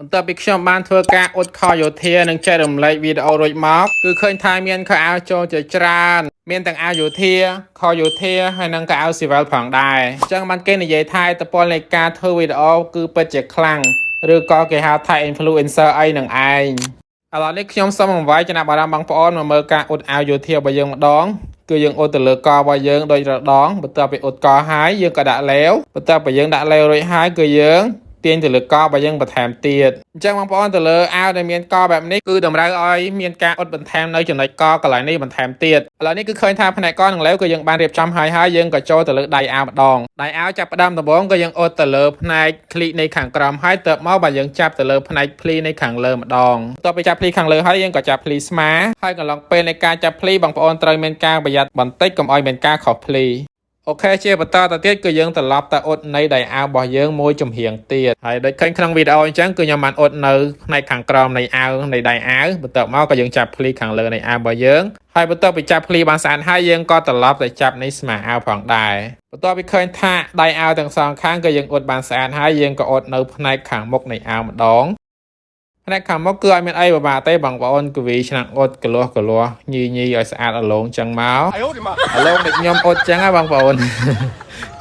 បន្ទាប់ពីខ្ញុំបានធ្វើការអ៊ុតខោយោធានិងចែករំលែកវីដេអូរួចមកគឺឃើញថាមានខោអាវចូលជាច្រើនមានទាំងអាវយោធាខោយោធាហើយនិងខោអាវស៊ីវិលផងដែរអញ្ចឹងបានគេនិយាយថាឥទ្ធិពលនៃការធ្វើវីដេអូគឺពិតជាខ្លាំងឬក៏គេហៅថា influencer អីនឹងឯងឥឡូវនេះខ្ញុំសូមអង្វាយចំណាប់អារម្មណ៍បងប្អូនមកមើលការអ៊ុតអាវយោធារបស់យើងម្ដងគឺយើងអ៊ុតទៅលើករបស់យើងដោយរដងបន្ទាប់ពីអ៊ុតកហើយយើងក៏ដាក់ឡេវបន្ទាប់ពីយើងដាក់ឡេវរួចហើយគឺយើងទាញទៅលើករបស់យើងបន្ថែមទៀតអញ្ចឹងបងប្អូនទៅលើអាវដែលមានកបែបនេះគឺតម្រូវឲ្យមានការអ៊ុតបន្ថែមនៅចំណុចកកន្លែងនេះបន្ថែមទៀតឥឡូវនេះគឺឃើញថាផ្នែកកនិងឡេវគឺយើងបានរៀបចំហើយហើយយើងក៏ចូលទៅលើដៃអាវម្ដងដៃអាវចាប់ផ្ដើមដំបូងក៏យើងអ៊ុតទៅលើផ្នែកឃ្លីនៃខាងក្រោមហើយទៅមកបើយើងចាប់ទៅលើផ្នែកភ្លីនៃខាងលើម្ដងបន្ទាប់ពីចាប់ភ្លីខាងលើហើយយើងក៏ចាប់ភ្លីស្មាហើយកន្លងពេលនៃការចាប់ភ្លីបងប្អូនត្រូវមានការប្រយ័ត្នបន្តិចកុំឲ្យមានការខុសភ្លី OK ជាបន្តទៅទៀតគឺយើងត្រឡប់ទៅអ៊ុតនៃដៃអាវរបស់យើងមួយចំហៀងទៀតហើយដូចឃើញក្នុងវីដេអូអញ្ចឹងគឺខ្ញុំបានអ៊ុតនៅផ្នែកខាងក្រោមនៃអាវនៃដៃអាវបន្ទាប់មកក៏យើងចាប់ភ្លីខាងលើនៃអាវរបស់យើងហើយបន្ទាប់ពីចាប់ភ្លីបានស្អាតហើយយើងក៏ត្រឡប់ទៅចាប់នៃស្មាអាវផងដែរបន្ទាប់ពីឃើញថាដៃអាវទាំងសងខាងក៏យើងអ៊ុតបានស្អាតហើយយើងក៏អ៊ុតនៅផ្នែកខាងមុខនៃអាវម្ដងផ្នែកខាងមុខគឺអត់មានអីពិបាកទេបងប្អូនកវីឆ្នាំងអ៊ុតកលាស់កលាស់ញីញីឲ្យស្អាតអលងចឹងមក 哎呦我的妈！ អាឡងដូចខ្ញុំអ៊ុតចឹងហ៎បងប្អូន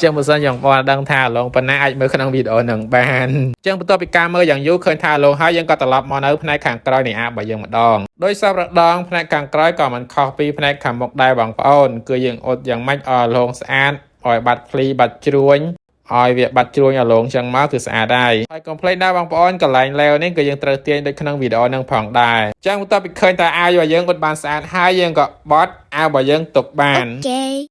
ចឹងបើសិនយ៉ាងបងប្អូនដឹងថាអាឡងប៉ុណ្ណាអាចមើលក្នុងវីដេអូនឹងបានចឹងបន្ទាប់ពីការមើលយ៉ាងយូរឃើញថាអាឡងហើយយើងក៏ត្រឡប់មកនៅផ្នែកខាងក្រោយនៃអារបស់យើងម្ដងដោយសពរដងផ្នែកខាងក្រោយក៏មិនខុសពីផ្នែកខាងមុខដែរបងប្អូនគឺយើងអ៊ុតយ៉ាងម៉េចឲ្យអាឡងស្អាតឲ្យបាត់ភ្លីបាត់ជ្រួញឲ្យវាបាត់ជ្រួញអាឡងចឹងមកគឺស្អាតហើយហើយកុំភ្លេចដែរបងប្អូនកន្លែងឡេវនេះក៏យើងត្រូវទាញដូចក្នុងវីដេអូនឹងផងដែរចឹងបន្ទាប់ពីឃើញតែអាវរបស់យើងអ៊ុតបានស្អាតហើយយើងក៏បត់អាវរបស់យើងទុកបាន Okay.